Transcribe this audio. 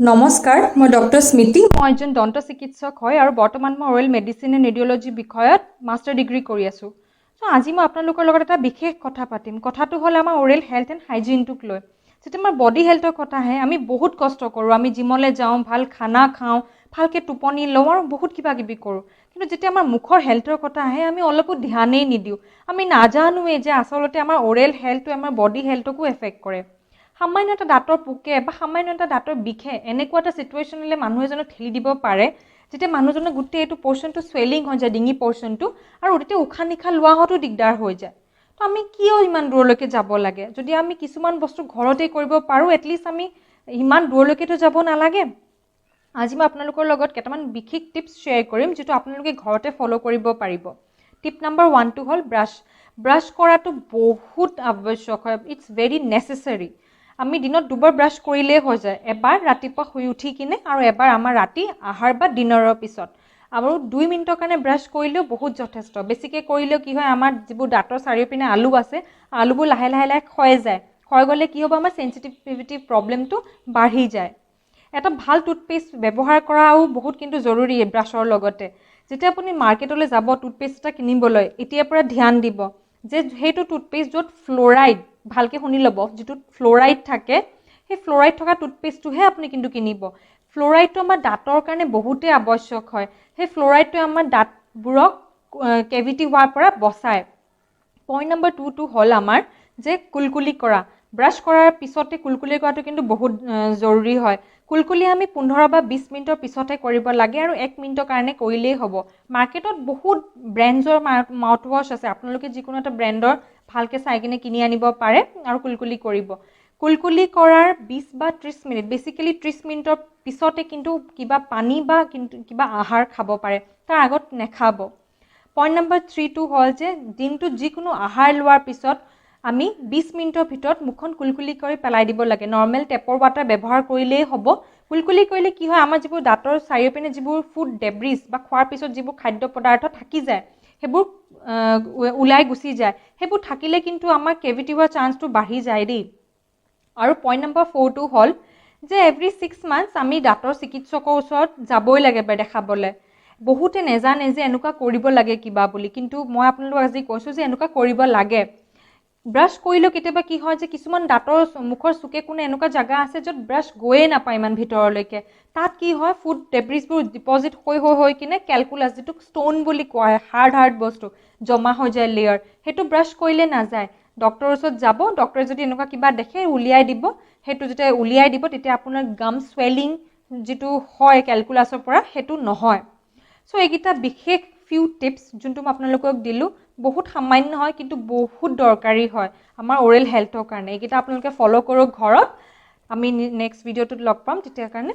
নমস্কাৰ, মই ডক্টৰ স্মৃতি। মই এজন দন্ত চিকিৎসক হয় আৰু বৰ্তমান মই অৰেল মেডিচিন এণ্ড ৰেডিঅ'লজি বিষয়ত মাষ্টাৰ ডিগ্ৰী কৰি আছোঁ। চ' আজি মই আপোনালোকৰ লগত এটা বিশেষ কথা পাতিম। কথাটো হ'ল আমাৰ অৰেল হেল্থ এণ্ড হাইজিনটোক লৈ। যেতিয়া আমাৰ বডি হেল্থৰ কথা আহে, আমি বহুত কষ্ট কৰোঁ। আমি জিমলৈ যাওঁ, ভাল খানা খাওঁ, ভালকৈ টোপনি লওঁ আৰু বহুত কিবা কিবি কৰোঁ। কিন্তু যেতিয়া আমাৰ মুখৰ হেল্থৰ কথা আহে, আমি অলপো ধ্যানেই নিদিওঁ। আমি নাজানোৱেই যে আচলতে আমাৰ অৰেল হেল্থটোৱে আমাৰ বডি হেল্থকো এফেক্ট কৰে। সামান্য এটা দাঁতৰ পোকে বা সামান্য এটা দাঁতৰ বিষে এনেকুৱা এটা চিটুৱেশ্যনলৈ মানুহ এজনক ঠেলি দিব পাৰে, যেতিয়া মানুহজনৰ গোটেই এইটো পৰ্চনটো চুৱেলিং হৈ যায়, ডিঙি পৰ্চনটো, আৰু তেতিয়া উশাহ নিশাহ লোৱাটো দিগদাৰ হৈ যায়। তো আমি কিয় ইমান দূৰলৈকে যাব লাগে, যদি আমি কিছুমান বস্তু ঘৰতেই কৰিব পাৰোঁ? এটলিষ্ট আমি ইমান দূৰলৈকেতো যাব নালাগে। আজি মই আপোনালোকৰ লগত কেইটামান বিশেষ টিপছ শ্বেয়াৰ কৰিম, যিটো আপোনালোকে ঘৰতে ফ'ল' কৰিব পাৰিব। টিপ নাম্বাৰ 1টো হ'ল ব্ৰাছ। ব্ৰাছ কৰাটো বহুত আৱশ্যক হয়। It's very necessary. আমি দিনত দুবাৰ ব্ৰাছ কৰিলেই হৈ যায়, এবাৰ ৰাতিপুৱা শুই উঠি কিনে আৰু এবাৰ আমাৰ ৰাতি আহাৰ বা ডিনাৰৰ পিছত। আৰু 2 মিনিটৰ কাৰণে ব্ৰাছ কৰিলেও বহুত যথেষ্ট। বেছিকৈ কৰিলেও কি হয়, আমাৰ যিবোৰ দাঁতৰ চাৰিওপিনে আলু আছে, আলুবোৰ লাহে লাহে লাহে ক্ষয় যায়। ক্ষয় গ'লে কি হ'ব? আমাৰ চেঞ্চিটিভিটি প্ৰব্লেমটো বাঢ়ি যায়। এটা ভাল টুথপেষ্ট ব্যৱহাৰ কৰাও বহুত কিন্তু জৰুৰী ব্ৰাছৰ লগতে। যেতিয়া আপুনি মাৰ্কেটলৈ যাব টুথপেষ্ট এটা কিনিবলৈ, এতিয়াৰ পৰা ধ্যান দিব যে সেইটো টুথপেষ্ট য'ত ফ্ল'ৰাইড, ভালকৈ শুনি ল'ব, যিটোত ফ্ল'ৰাইড থাকে, সেই ফ্ল'ৰাইড থকা টুথপেষ্টটোহে আপুনি কিন্তু কিনিব। ফ্ল'ৰাইডটো আমাৰ দাঁতৰ কাৰণে বহুতেই আৱশ্যক হয়। সেই ফ্ল'ৰাইডটোৱে আমাৰ দাঁতবোৰক কেভিটি হোৱাৰ পৰা বচায়। পইণ্ট নম্বৰ 2টো হ'ল আমাৰ যে কুলকুলি কৰা। ব্ৰাছ কৰাৰ পিছতে কুলকুলি কৰাটো কিন্তু বহুত জৰুৰী হয়। কুলকুলি আমি 15 বা 20 মিনিটৰ পিছতহে কৰিব লাগে আৰু 1 মিনিটৰ কাৰণে কৰিলেই হ'ব। মাৰ্কেটত বহুত ব্ৰেণ্ডছৰ মাউথ ৱাছ আছে। আপোনালোকে যিকোনো এটা ব্ৰেণ্ডৰ ভালকৈ চাই কিনে কিনি আনিব পাৰে আৰু কুলকুলি কৰিব। কুলকুলি কৰাৰ 20 বা 30 মিনিট, বেচিকেলি 30 মিনিটৰ পিছতে কিন্তু কিবা পানী বা কিন্তু কিবা আহাৰ খাব পাৰে, তাৰ আগত নেখাব। পইণ্ট নম্বৰ 3টো হ'ল যে দিনটোত যিকোনো আহাৰ লোৱাৰ পিছত আমি 20 মিনিটৰ ভিতৰত মুখখন কুলকুলি কৰি পেলাই দিব লাগে। নৰ্মেল টেপৰ ৱাটাৰ ব্যৱহাৰ কৰিলেই হ'ব। কুলকুলি কৰিলে কি হয়, আমাৰ যিবোৰ দাঁতৰ চাৰিওপিনে যিবোৰ ফুড ডেব্ৰিজ বা খোৱাৰ পিছত যিবোৰ খাদ্য পদাৰ্থ থাকি যায়, সেইবোৰ ওলাই গুচি যায়। সেইবোৰ থাকিলে কিন্তু আমাৰ কেভিটি হোৱাৰ চান্সটো বাঢ়ি যায় দেই। আৰু পইণ্ট নম্বৰ 4টো হ'ল যে এভৰি 6 মান্থছ আমি দাঁতৰ চিকিৎসকৰ ওচৰত যাবই লাগে দেখাবলৈ। বহুতে নেজানে যে এনেকুৱা কৰিব লাগে কিবা বুলি, কিন্তু মই আপোনালোকক আজি কৈছোঁ যে এনেকুৱা কৰিব লাগে। ব্ৰাছ কৰিলেও কেতিয়াবা কি হয় যে কিছুমান দাঁতৰ মুখৰ চুকে কোণে এনেকুৱা জেগা আছে য'ত ব্ৰাছ গৈয়ে নাপায় ইমান ভিতৰলৈকে। তাত কি হয়, ফুড ডেব্ৰিজবোৰ ডিপজিট হৈ হৈ হৈ কিনে কেলকুলাছ, যিটোক ষ্ট'ন বুলি কোৱা হয়, হাৰ্ড হাৰ্ড বস্তু জমা হৈ যায় লেয়াৰ। সেইটো ব্ৰাছ কৰিলে নাযায়। ডক্টৰৰ ওচৰত যাব। ডক্টৰে যদি এনেকুৱা কিবা দেখে, উলিয়াই দিব। সেইটো যেতিয়া উলিয়াই দিব, তেতিয়া আপোনাৰ গাম চুৱেলিং যিটো হয় কেলকুলাছৰ পৰা, সেইটো নহয়। চ' এইকেইটা বিশেষ ফিউ টিপছ যোনটো মই আপোনালোকক দিলোঁ, বহুত সামান্য হয় কিন্তু বহুত দৰকাৰী হয় আমাৰ অৰেল হেল্থৰ কাৰণে। এইকেইটা আপোনালোকে ফ'ল' কৰক ঘৰত। আমি নেক্সট ভিডিঅ'টোত লগ পাম তেতিয়াৰ কাৰণে।